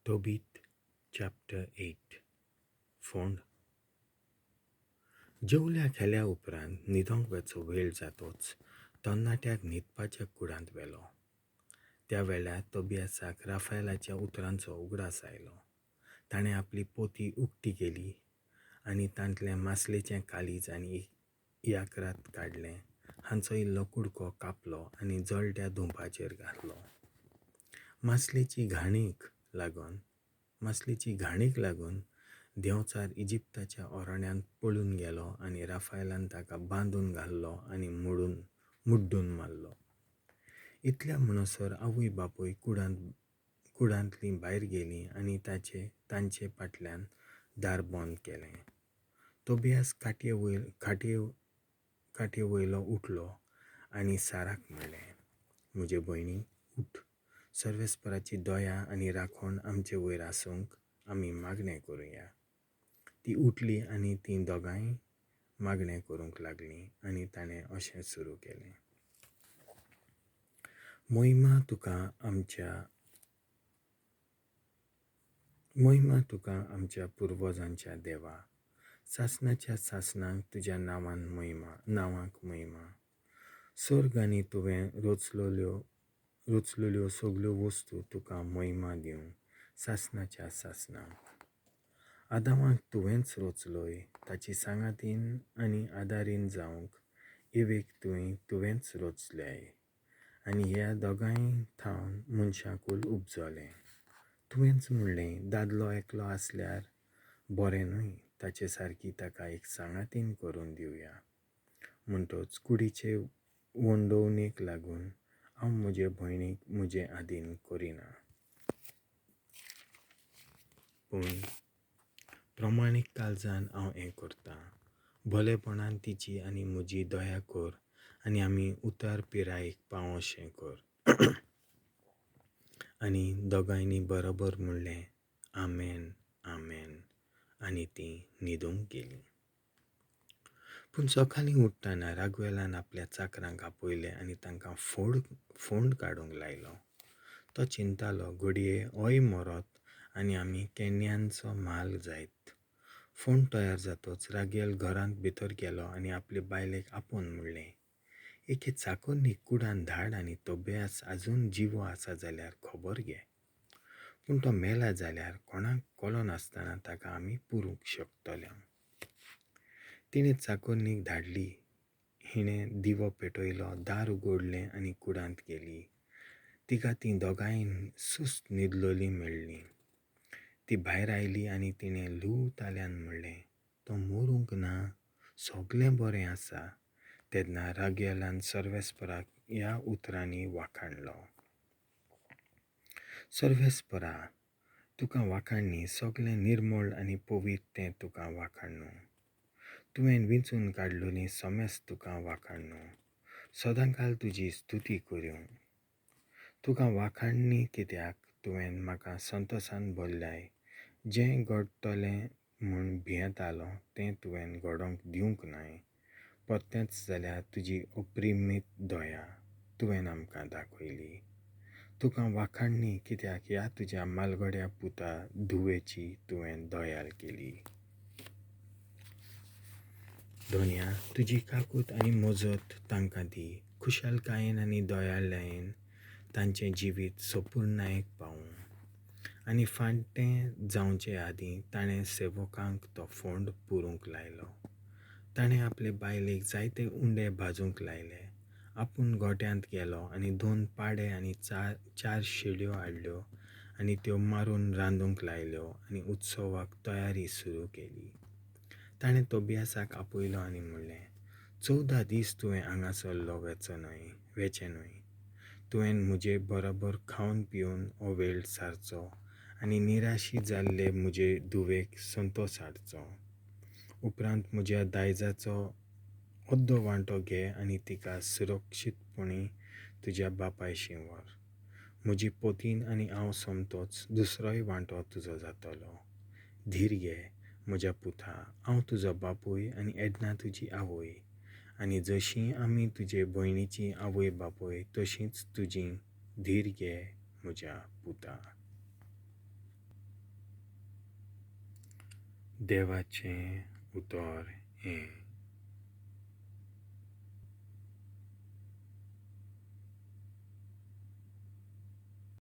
तोबीत chapter 8 फोंड. जेवल्या खेल्या उपरांत न्हिदोंक वेचो वेळ जातोच तरणाट्याक न्हिदपाच्या कुडांत व्हेलो. त्या वेळार तोबियासाक राफायलाच्या उतरांचो उगडास आयलो. ताणें आपली पोती उक्ती केली आनी तांतलें मासलेचें कालीज आनी याक्रात काडलें, हांचो इल्लो कुडको कापलो आनी जळट्या धुंपाचेर घातलो. मासलेची घाणीक लागून देंवचार इजिप्ताच्या अरण्यांत पळून गेलो आनी राफायलान ताका बांदून घालो आनी मुड्डून मारलो. इतल्या म्हणसर आवय बापूय कुडांतलीं भायर गेलीं आनी तांचे फाटल्यान दार बंद केलें. तोबियास खाटये वयलो उठलो आनी साराक म्हणलें, म्हजे भयणी, उठ, सर्वेस्पराची दया आनी राखण आमचे वयर आसूंक आमी मागणें करुया. ती उठली आनी तीं दोगांय मागणें करूंक लागलीं आनी ताणें अशें सुरू केलें. मोहिमा तुका आमच्या पुर्वजांच्या देवा, सासणाच्या सासणाक तुज्या नांवाक मोहिमा. सर्ग आनी तुवें रचलोल्यो सगल्यो वस्तू तुका मोहिमा दिवं सासणाच्या सासणाक. आदामाक तुवेंच रचलोय, ताची सांगातीन आनी आदारीन जावंक इवेक तुवेंच रचल्याय आनी ह्या दोगांय थावन मनशाकूल उपजलें. तुवेंच म्हणलें, दादलो एकलो आसल्यार बरें न्हय, ताचे सारकी ताका एक सांगातीन करून दिवया. म्हणटच कुडीचे वंडोवणेक लागून हांव म्हजे भयणीक म्हजे आदीन करिना. पूण प्रमाणीक काळजान हांव हें करतां. भोलेपणान तिची आनी म्हजी दया कर आनी आमी उतार पिरायेक पावोशें कर. आनी दोगांयनी बरोबर म्हणलें, आमेन, आमेन, आनी तीं न्हिदूंक गेलीं. पूण सकाळीं उठ्ठना रागवेलान आपल्या चाकरांक आपयले आनी तांकां फोंड काडूंक लायलो. तो चिंतालो, घडये होय मरत आनी आमी केन्यांचो म्हाल जायत. फोंड तयार जातोच रागेल घरांत भितर गेलो आनी आपले बायलेक आपोवन म्हणलें, एके चाकोरनीक कुडान धाड आनी तोबियास आजून जिवो आसा जाल्यार खबर घे. पूण तो मेला जाल्यार कोणाक कळनासतना ताका आमी पुरूंक शकतले. तिणें चाकोरनीक धाडली. हिणें दिवो पेटयलो, दार उगडलें आनी कुडांत गेली. तिका तीं दोगांय सुस्त न्हिदलोलीं मेळ्ळीं. ती भायर आयली आनी तिणें ल्हव ताल्यान म्हणलें, तो मरूंक ना, सगलें बरें आसा. तेन्ना रागेलान सर्वेस्पराक ह्या उतरांनी वाखाणलो. सर्वेस्परा, तुका वाखाणणी, सगलें निर्मळ आनी पवित्र तें तुका वाखाणू. तुवें विंचून काडलोलीं समेस्त तुका वाखाणू, सदांकाल तुजी स्तुती करूं. तुका वाखाणणी कित्याक तुवें म्हाका संतोसान भरल्याय, जें घडटलें म्हूण भियेतालो तें तुवें घडोवंक दिवंक नाय. परतेंच जाल्यार तुजी अप्रिमीत दया तुवें आमकां दाखयली. तुका वाखाणणी कित्याक ह्या तुज्या म्हालगड्या पुता धुवेची तुवें दयाल केली. धोनया, तुजी काकूत आनी मजत तांकां दी, खुशालकायेन आनी दयाळायेन तांचें जिवीत सोपूर्णायेक पावूं. आनी फांटें जावंचे आदीं ताणें सेवकांक तो फोंड पुरूंक लायलो. ताणें आपले बायलेक जायते उंडे भाजूंक लायले. आपूण गोट्यांत गेलो आनी 2 पाडे आनी 4 शेळयो हाडल्यो आनी त्यो मारून रांदूंक लायल्यो आनी उत्सवाक तयारी सुरू केली. ताणें तोबियासाक आपयलो आनी म्हणलें, 14 दीस तुवें हांगासरलो वेचें न्हय. तुवें म्हजे बरोबर खावन पिवन हो वेळ सारचो आनी निराशी जाल्ले म्हजे धुवेक संतोस हाडचो. उपरांत म्हज्या दायजाचो अद्दो वांटो घे आनी तिका सुरक्षीतपणी तुज्या बापायशी व्हर. म्हजी पोतीन आनी हांव सोमतोच दुसरोय वांटो तुजो जातलो. धीर घे म्हज्या पुता, हांव तुजो बापूय आनी एडना तुजी आवय, आनी जशी आमी तुजे भयणीची आवय बापूय तशींच तुजी. धीर घे म्हज्या पुता. देवाचें उतर हें.